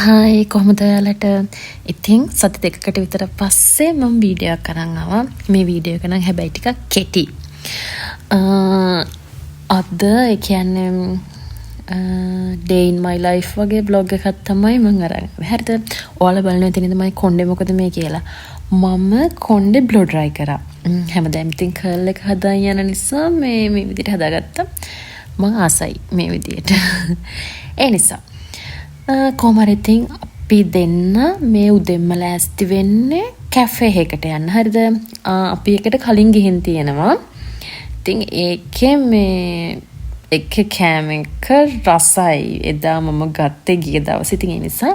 Hi, කොහොමද ඔයාලට? ඉතින් සති 2කට විතර පස්සේ මම වීඩියෝ එකක් අරන් ආවා. මේ වීඩියෝ එක නම් හැබැයි ටිකක් කෙටි. අද ඒ කියන්නේ day in my life වගේ ව්ලොග් එකක් තමයි මං අරන් ආවේ. හරිද? ඔයාලා බලනවා ඇති නේද මගේ කොණ්ඩේ මොකද මේ කියලා. මම කොණ්ඩේ බ්ලෝ ඩ්‍රයි කරා. හැමදාම ඉතින් කර්ල් එක හදන් යන නිසා මේ මේ විදිහට හදාගත්තා. මං ආසයි මේ විදිහට. ඒ නිසා කොහොම හරි ඉතින් අපි දෙන්න මේ උදෙන්ම ලෑස්ති වෙන්නේ කැෆේ එකකට යන්න. හරිද? අපි එකට කලින් ගිහින් තියෙනවා. ඉතින් ඒකේ මේ එක කෑම එක රසයි. එදා මම ගත්තේ ගිය දවසේ. ඉතින් ඒ නිසා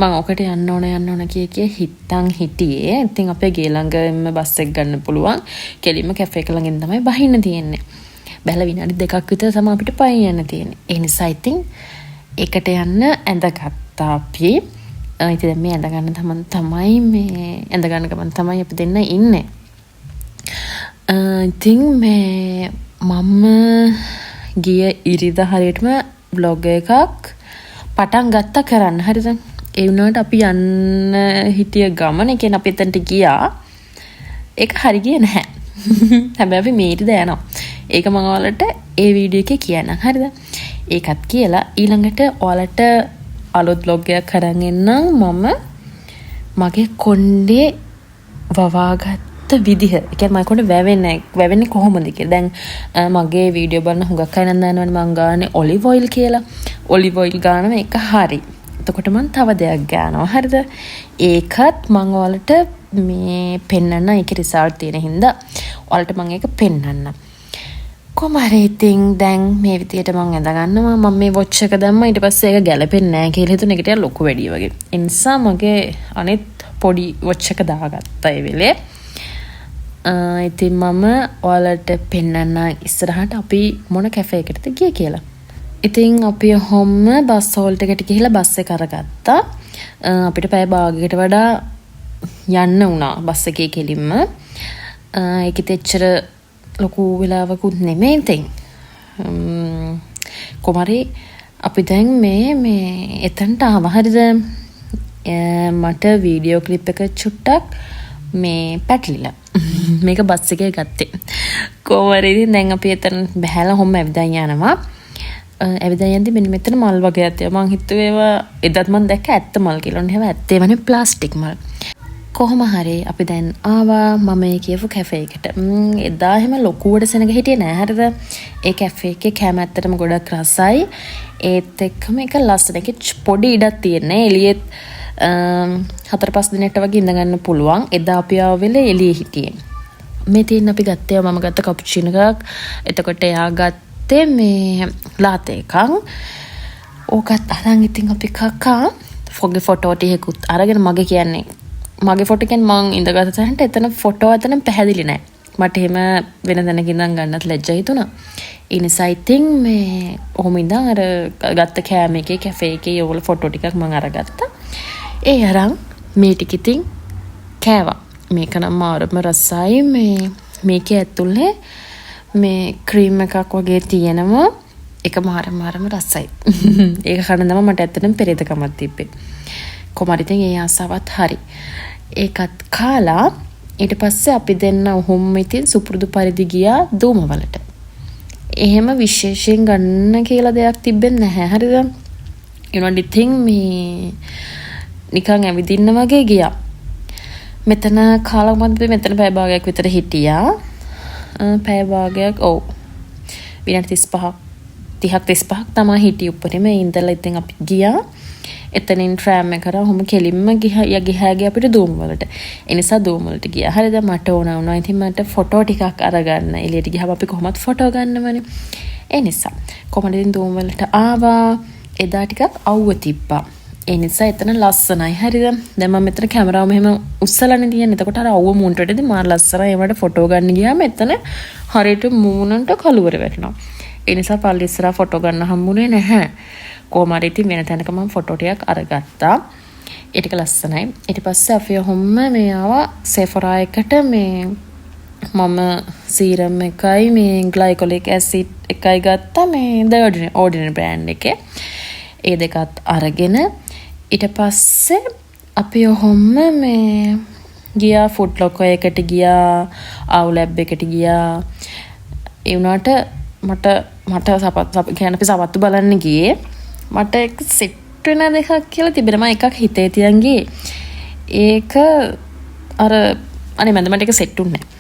මං ඔකට යන්න ඕන යන්න ඕන කිය කිය හිතන් හිටියේ. ඉතින් අපේ ගේ ළඟින්ම බස් එක ගන්න පුළුවන්. කෙලින්ම කැෆේ එක ළඟින් තමයි බහින්න තියෙන්නේ. බැලලා විනාඩි 2ක් විතර තමයි අපිට පයින් යන්න තියෙන්නේ. ඒ නිසා ඉතින් ඒකට යන්න ඇඳගත්තා අපි. ඉතින් දැන් මේ ඇඳ ගන්න තමන් තමයි මේ ඇඳ ගන්න ගමන් තමයි අපි දෙන්න ඉන්නේ. ඉතින් මේ මම ගිය ඉරිදා හරියටම ව්ලොග් එකක් පටන් ගත්තා කරන්න. හරිද? ඒ වුණාට අපි යන්න හිටිය ගමන, ඒ කියන්නේ අපි එතනට ගියා. ඒක හරි ගියේ නැහැ. හැබැයි අපි මේ ඉරිදා යනවා. ඒක මම ඔයාලට ඒ වීඩියෝ එකේ කියන්නම්. හරිද? ඒකත් කියලා ඊළඟට ඔයාලට අලුත් ව්ලොග් එකක් අරන් එන්නම්. මම මගේ කොණ්ඩේ වවාගත්ත විදිහ. ඒ කියන්නේ මගේ කොණ්ඩේ වැවෙන්නේ වැවෙන්නේ කොහොමද කියලා. දැන් මගේ වීඩියෝ බලන හුඟක් අය නම් දන්නවනේ මං ගානේ ඔලිව් ඔයිල් කියලා. ඔලිව් ඔයිල් ගානම එක හරි. එතකොට මං තව දෙයක් ගානවා. හරිද? ඒකත් මං ඔයාලට මේ පෙන්නන්න, ඒකේ රිසල්ට් තියෙන හින්දා ඔයාලට මං ඒක පෙන්නන්නම්. කොහොම හරි ඉතින් දැන් මේ විදියට මං ඇඳ ගන්නවා. මම මේ වොච් එක දැම්මා. ඊට පස්සේ ඒක ගැලපෙන්නේ නෑ කියලා හිතුණා. ඒක ටිකක් ලොකු වැඩි වගේ. ඒ නිසා මගේ අනිත් පොඩි වොච් එක දාගත්තා ඒ වෙලේ. ඉතින් මම ඔයාලට පෙන්නන්නම් ඉස්සරහට අපි මොන කැෆේ එකටද ගියේ කියලා. ඉතින් අපි ඔහොම බස් හෝල්ට් එකට ගිහිල්ලා බස් එක අරගත්තා. අපිට පැය භාගයකට වඩා යන්න වුණා බස් එකේ කෙලින්ම. ඒක ඉතින් එච්චර ලොකු වෙලාවකුත් නෙමෙයි ඉතින්. කොහොම හරි අපි දැන් මේ මේ එතනට ආවා. හරිද? මට වීඩියෝ ක්ලිප් එක චුට්ටක් මේ පැටලිලා. මේක බස් එකේ ගත්තේ. කොහොම හරි ඉතින් දැන් අපි එතන බහැලා ඔහොම ඇවිදන් යනවා. ඇවිදන් යද්දි මෙන්න මෙතන මල් වගයක් තියෙනවා. මං හිතුවේ ඒවා එදත් මං දැක්ක ඇත්ත මල් කියලා. ඔන්න ඒවා ඇත්ත ඒවා නෙවෙයි, ප්ලාස්ටික් මල්. කොහොම හරි අපි දැන් ආවා මම ඒ කියපු කැෆේ එකට. එදා එහෙම ලොකුවට සෙනග හිටියේ නෑ. හරිද? ඒ කැෆේ එකේ කෑම ඇත්තටම ගොඩක් රසයි. ඒත් එක්කම ඒක ලස්සන. ඒකේ පොඩි ඉඩක් තියෙන්නේ. එළියෙත් හතර පහ දෙනෙක්ට වගේ ඉඳ ගන්න පුළුවන්. එදා අපි ආව වෙලේ එළියේ හිටියේ. මේ තියෙන අපි ගත්තේ මම ගත්ත කපුචිනෝ එකක්. එතකොට එයා ගත්තේ මේ ලාතේ එකක්. ඕකත් අරන් ඉතින් අපි කකා ෆොගේ ෆොටෝ ටිකකුත් අරගෙන. මගේ කියන්නේ මගේ ෆොටෝ කියන්නේ මං ඉඳගත්ත තැනට එතන ෆොටෝ එතන පැහැදිලි නෑ. මට එහෙම වෙන තැනක ඉඳන් ගන්නත් ලැජ්ජා හිතුණා. ඒ නිසා ඉතින් මේ ඔහොම ඉඳන් අර ගත්ත කෑම එකේ කැෆේ එකේ ඒවල ෆොටෝ ටිකක් මං අරගත්තා. ඒ අරන් මේ ටික ඉතින් කෑවා. මේක නම් මාරම රසයි. මේ මේකේ ඇතුලේ මේ ක්‍රීම් එකක් වගේ තියෙනවා. ඒක මාර මාරම රසයි. ඒක කන තමයි මට ඇත්තටම පෙරේතකමක් තිබ්බේ. කොහොම හරි ඉතින් ඒ ආසාවත් හරි. ඒකත් කාලා ඊට පස්සේ අපි දෙන්න ඔහොම ඉතින් සුපුරුදු පරිදි ගියා දූම වලට. එහෙම විශේෂයෙන් ගන්න කියලා දෙයක් තිබෙන්නේ නැහැ. හරිද? ඒ වුණාට ඉතින් මේ නිකන් ඇවිදින්න වගේ ගියා. මෙතන කාලා මම මෙතන පැය භාගයක් විතර හිටියා. පැය භාගයක්, ඔව්. විනාඩි 35ක් 30ක් 35ක් තමයි හිටියේ උඩරිම ඉඳලා. ඉතින් අපි ගියා. එතනින් ට්‍රෑම් එක කරා ඔහොම කෙලින්ම ගියා ගියා ගියා අපිට දූම් වලට. ඒ නිසා දූම් වලට ගියා. හරිද? මට ඕන වුණා ඉතින් මට ෆොටෝ ටිකක් අරගන්න. එළියට ගියාම අපි කොහොමත් ෆොටෝ ගන්නවනේ. ඒ නිසා කොහොමද ඉතින් දූම් වලට ආවා. එදා ටිකක් අවුව තිබ්බා. ඒ නිසා එතන ලස්සනයි. හරිද? දැන් මම මෙතන කැමරාව මෙහෙම උස්සලානේ තියෙන්නේ. එතකොට අර අවුව මූණට වැටෙද්දි මාර ලස්සනයි. ඒවට ෆොටෝ ගන්න ගියාම එතන හරියට මූණට කළුවර වැටෙනවා. ඒ නිසා පල්ලි ඉස්සරහා ෆොටෝ ගන්න හම්බුනේ නැහැ. කොහොම හරි ඉතින් වෙන තැනක මම ෆොටෝ ටිකක් අරගත්තා. ඒ ටික ලස්සනයි. ඊට පස්සේ අපි ඔහොම මේ ආවා සෙෆොරා එකට. මේ මම සීරම් එකයි මේ ග්ලයිකොලික් ඇසිඩ් එකයි ගත්තා මේ ද ඕඩිනරි බ්‍රෑන්ඩ් එකේ. ඒ දෙකත් අරගෙන ඊට පස්සේ අපි ඔහොම්ම මේ ගියා, ෆුට් ලොකර් එකට ගියා, අවුලැබ් එකට ගියා. ඒ වුණාට මට මට සපත් කියන්නේ අපි සපත්තු බලන්න ගියේ. මට ඒක සෙට් වෙන දෙකක් කියලා තිබෙන, මම එකක් හිතේ තියන් ගියේ. ඒක අර අනේ මන්ද මට ඒක සෙට් වුණේ නැහැ.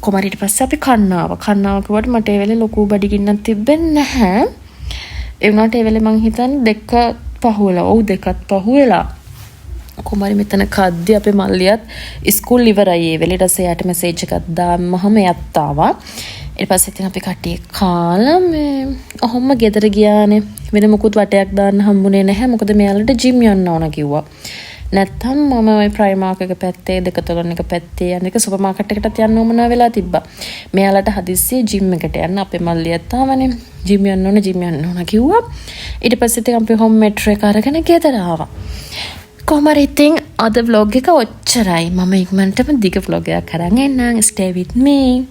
කොහොම හරි ඊට පස්සේ අපි කන්න ආවා. කන්න ආවා කිව්වට මට ඒ වෙලේ ලොකු බඩගින්නක් තිබෙන්නේ නැහැ. ඒ වුණාට ඒ වෙලේ මං හිතන්නේ 2 පහුවෙලා. ඔව්, 2ත් පහුවෙලා. කොහොම හරි මෙතන කද්දි අපේ මල්ලියත් ඉස්කෝල් ඉවරයි ඒ වෙලේ. ඊට පස්සේ එයාට මැසේජ් එකක් දැම්මහම එයත් ආවා. ඊට පස්සේ ඉතින් අපි කට්ටිය කාලා මේ ඔහොම ගෙදර ගියානේ. වෙන මොකුත් වටයක් දාන්න හම්බුනේ නැහැ. මොකද මෙයාලට ජිම් යන්න ඕන කිව්වා. නැත්තම් මම ඔය ප්‍රයිමාර්ක් එක පැත්තේ, දෙකතොලන් එක පැත්තේ යන එක සුපර් මාකට් එකටත් යන්න උවමනා වෙලා තිබ්බා. මෙයාලට හදිස්සියේ ජිම් එකට යන්න, අපේ මල්ලියත් ආවනේ. ජිම් යන්න ඕන, ජිම් යන්න ඕන කිව්වා. ඊට පස්සේ ඉතින් අපි හෝම් මෙට්‍රෝ එක අරගෙන ගෙදර ආවා. කොහොම හරි ඉතින් අද ව්ලොග් එක ඔච්චරයි. මම ඉක්මනටම දිග ව්ලොග් එකක් අරන් එන්නම්. Stay with me.